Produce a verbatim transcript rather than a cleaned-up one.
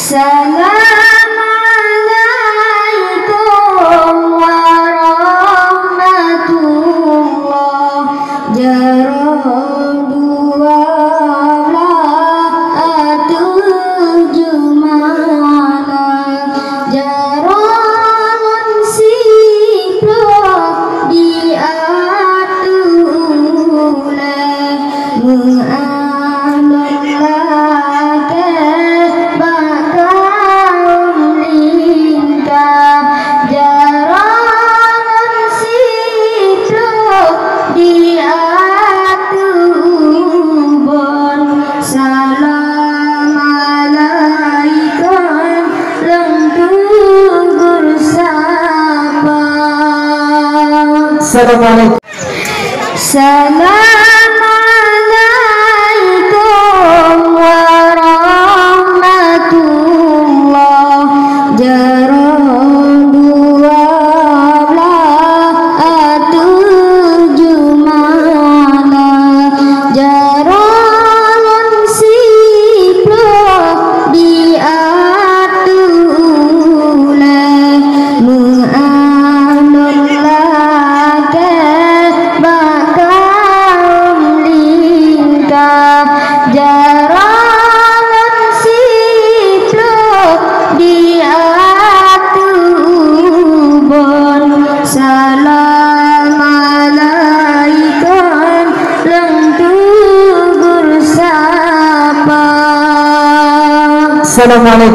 Assalamualaikum warahmatullah. Jaroe dua blah ateueh jeumala, jaroe lôn siploh di ateueh ulèe. Meu'ah lôn lakèe bak kawöm lingka, jaroe lôn siploh di ateueh ubon. Salam alaikum lôn teugor sapa. Assalamualaikum. Assalamualaikum warahmatullah. Jaroe dua blah ateueh jeumala, jaroe lôn siploh di ateueh ulèe. Meu'ah lôn lakèe bak kawöm lingka, jaroe lôn siploh di ateueh ubon. Salam alaikum lôn teugor sapa. Assalamualaikum.